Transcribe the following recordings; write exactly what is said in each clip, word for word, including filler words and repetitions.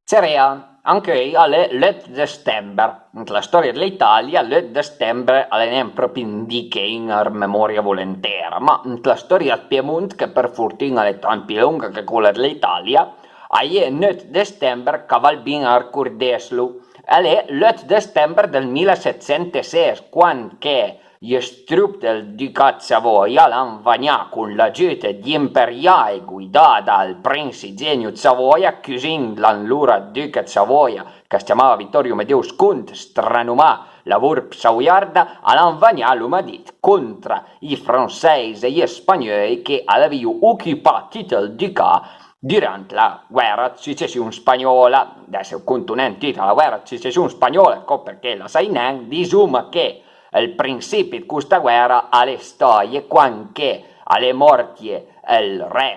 Cerea, ancheuj a l'é l'eut dë stember. Ant la stòria dë l'Italia, l'eut dë stember a l'é nen pròpi un di che un a rememoria volentera, ma ant la stòria dë Piemont, che për fortun-a a l'é tant pì longa che cola dë l'Italia, a-i é un eut dë stember ch'a val bin a arcordesslo. A l'é l'eut dë stember dël milasetsentesses, quand che J'strup dël Ducà dë Savòja a l'han vagnà con l'agiut dj'imperiaj guidà dal prinsi Eugenio dë Savòja, cusin dë l'anlora duca dë Savòja, ch'as ciamava Vittorio Amedeo Second, stranomà la Vorp Savoiarda, a l'han vagnà, l'oma dit, contra ij fransèis e ij spagneuj che a l'avìo ocupà tut ël ducà durant la guèra dë sucession spagnòla. Adess u conto nen tuta la guèra dë sucession spagnòla, co përchè la sai nen, disoma che ël prinsipi dë costa guèra a l'é staje quand che a l'é mòrtje ël re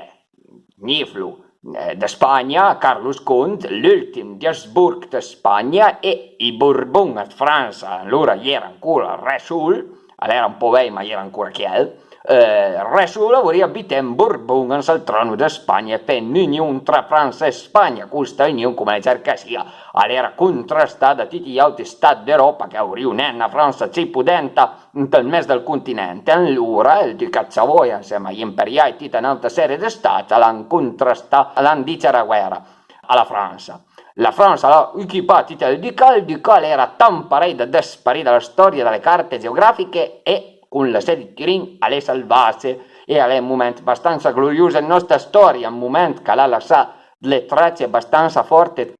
gniflo, eh, dë Spagna, Carlo Second, l'ùltim dj'Asborg dë Spagna, e ij Borbon dë Fransa, alora a-i era ancora ël re sol, a l'era un pò vej, ma a-i era ancora chiel, eh, ël re sol a vorìa buté un Borbon an sël tròno dë Spagna e fé n'union tra Fransa e Spagna. Costa union, coma l'é cier ch'a sia, a l'era contrastà da tuti j'àutri stat d'Euròpa, che a vorìo nen na Fransa così podenta ant ël mes dël continent. E alora ël Ducà dë Savòja, ansema a j'Imperiaj e tuta n'àutra serie dë stat, a l'han contrastà, a l'han diciarà guèra a la Fransa. La Fransa a l'ha ocupà tut ël ducà, ël ducà a l'era tant parèj da dësparì da la stòria, da le carte geografiche, e con l'assedi dë Turin a l'é salvasse. E a l'é un moment bastansa glorios dë nòsta stòria, un moment ch'a l'ha lassà dle trace bastansa fòrte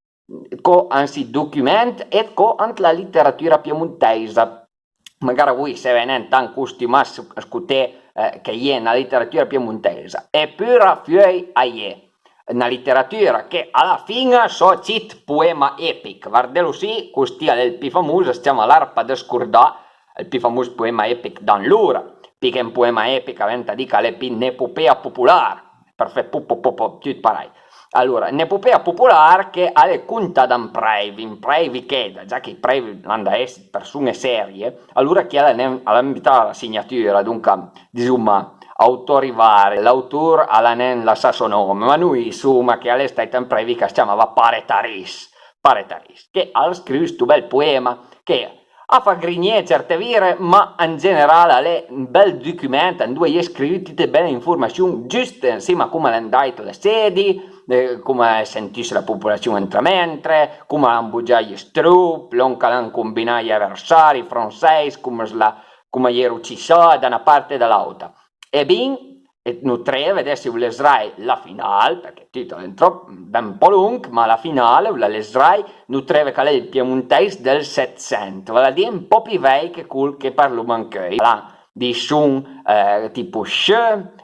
co an sij document e co ant la literatura piemontèisa. Magara voi seve nen tant costumà a scoté, eh, che a-i é na literatura piemontèisa. Epura fuèj a-i é na literatura che a la fin-a sò cit poema epich. Vardelo sì, cost-sì a l'é ël pì famos, as ciama L'Arpa dëscordà, ël pì famos poema epich d'anlora. Pì che un poema epich, a venta dì ch'a l'é pì n'epopea popolar, për fé po, po, po, po, tut parèj. Alora, n'epopea popolar che a l'é contà da un prèivi, un prèivi che, da già che ij prèivi a l'han da esse dë përson-e serie, alora chi a l'ha nen, a l'ha nen butà la signatura, donca, disoma, autorivar, l'autor a l'ha nen lassà sò nòm, ma noi soma che a l'é stàit un prèivi ch'as ciamava Pare Taris, Pare Taris, che a l'ha scrivù sto bel poema che a fa grigné certe vire, ma an general a l'é un bel document andoa a-i é scrivù tute bele informassion giuste, ansema a coma a l'é andàit l'assedi, eh, coma a l'é sentusse la popolassion ant-, mentre, coma a l'han bogià j'strop, lòn ch'a l'han combinà j'aversari fransèis, coma s'la, coma a j'ero cissà da na part e da l'àuta. E bin, e notré, vedé se u lesrai la final, përchè tut a l'é un tròp, un pò longh, ma la final u la lesrai, notré ch'a l'é ël piemontèis dël Setsent, val a dì un pò pì vej che col che parloma ancheuj. Là, dij son, eh, tipo sc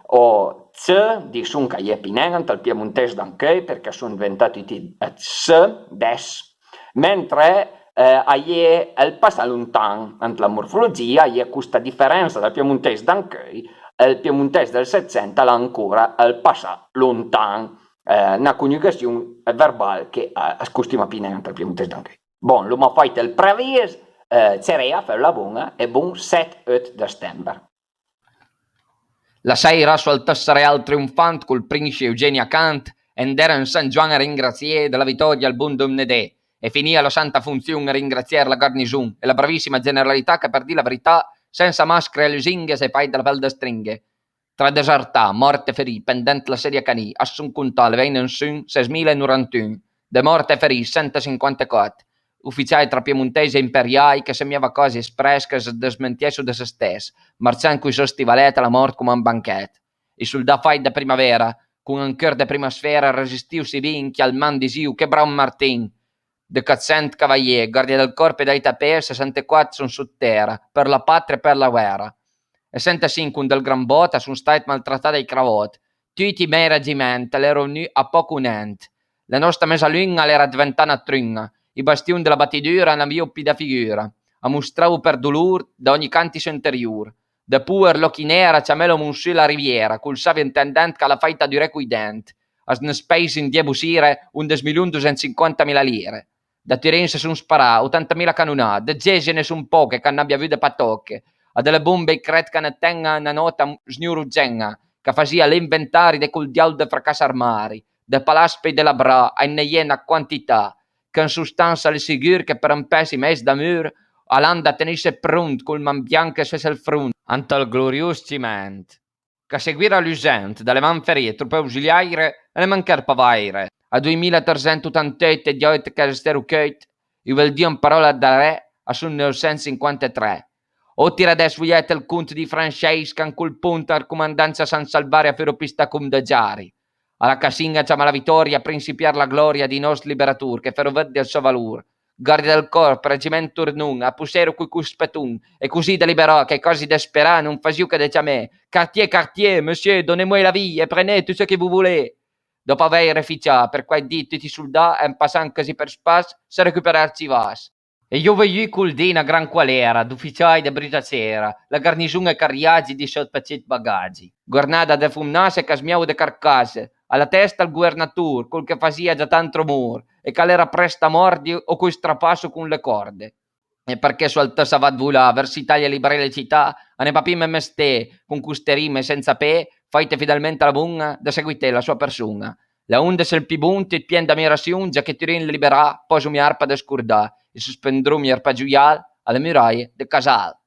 o c, dij son ch'a-i é pì nen ant ël piemontèis d'ancheuj, përchè a son deventà tuti dë s, adess. Mentre, eh, a-i é ël passà lontan. Ant la morfologia a-i é costa diferensa dal piemontèis d'ancheuj, ël piemontèis dël Setsent a l'ha ancora ël passà lontan, eh, na coniugassion verbal che a, as costuma pì nen ant ël piemontèis d'ancheuj. Bon, l'oma fàit ël preavis, eh, cerea, feula bon-a e bon set, eut dë stember. La sèira, sò ël tëssereal trionfant col prinsi Eugeni acant, a andera an San Gioan a ringrassié da la vitòria ël bon Domnedé, e finìa la santa fonzion a ringrassié la garnison e la bravissima generalità che, për dì la verità, sensa mascre e lusinghe, s'é fàit da la pèl dë stringhe. Tra desertà, mòrt e ferì, pendent l'assédi acanì, as son contà, a l'é vèjne an sun, sesmila e norantun, dë mòrt e ferì, sent e sinquantequat, uficiaj tra piemontèis e imperiaj, ch'a semjava quasi espress ch'as dësmentièsso dë se stess, marciand coi sò stivalèt a la mòrt coma un banchèt. Ij soldà fàit dë primavera, con un ceur dë primasfera, a resistìo sì bin ch'i al man disìo: «Che brao Martin!» Dë quatsent cavalié, gardie dël còrp e dai tapé, ël sessantequat son sot tèra, për la patria e për la guèra. E sent e sinch con dël gran bòt a son stàit maltratà dai cravòt. Tuti ij mej regiment a l'ero vnù a pòch o nent. La nòsta mesalun-a a l'era dventà na trun-a, ij bastion dë la batidura a n'avìo pì da figura, a mostravo për dolor da ògni cant ij sò anterior. Dë poer l'òchi ner a ciamelo Monsù la Riviera, col savi intendent ch'a l'ha fàita duré coi dent, a së ne spèise an die bossire ondes milion dosentsinquantamila lire. Da Turin se son sparà otantamila canonà, dë Gese a n'é son pòche ch'a n'abia avù dë patòche, a dë le bombe ij cret ch'a ne ten-a na nòta sgnorogen-a, ch'a fasìa l'inventari dë col diaul dë fracass armari, dë palass pèi delabrà a i n'ié na quantità, ch'ën sostansa l'é sigur che për ën pess i mèis da mur a l'han da tenisse pront col man bianch e sòs ël front, ant ël glorios ciment. Ch'a seguira lusent da le man ferìe trope ausiliàire, a ne manchèr pa vàire. A doimila tresent otantòit e diàuit ch'a restèro chèut, i völ dì an paròla da re a son neuvsent sinquantetré. O tira adess vojèt ël cont dij Fransèis ch'an col pont an comandansa a San Salvari a fero pistà com dë giari. A la casin-a ciamà la vitòria, prinsipiar la glòria dij nòst liberator che fero vëdde ël sò valor. Garde del corp, regiment Tornon, a possero coj cospeton, e così deliberà che quasi desperà non fasìo che de ciamé: Quartier, quartier, monsieur, donnez-moi la vie et prenez tout ce que vous voulez. Dòp avèj reficià për quàich di tuti ij soldà, an passand così për spass, së recuperà ël Civass. E i ò vëjù col di na gran coalera d'ufficiaj dë bruta cera, la garnison e cariagi dij sò pecit bagagi. Gornada dë fomnasse ch'a smiavo dë carcasse, a la testa ël governator, col che fasìa già tant romor, e ch'a l'era prest a mòrdi o coj strapass o con le còrde. E përchè sò Altëssa a va dë volà vërs Italia liberé le cità, a n'é pa pì mè mesté, con coste rime sensa pé, fàite fidelment a la bon-a, dë seguité la soa përson-a. Laonde sël pì bon, tut pien d'amirassion, già che Turin l'é liberà, pòso mia arpa dëscordà, e sospendrò mia arpa gioial a le muraje dë Casal.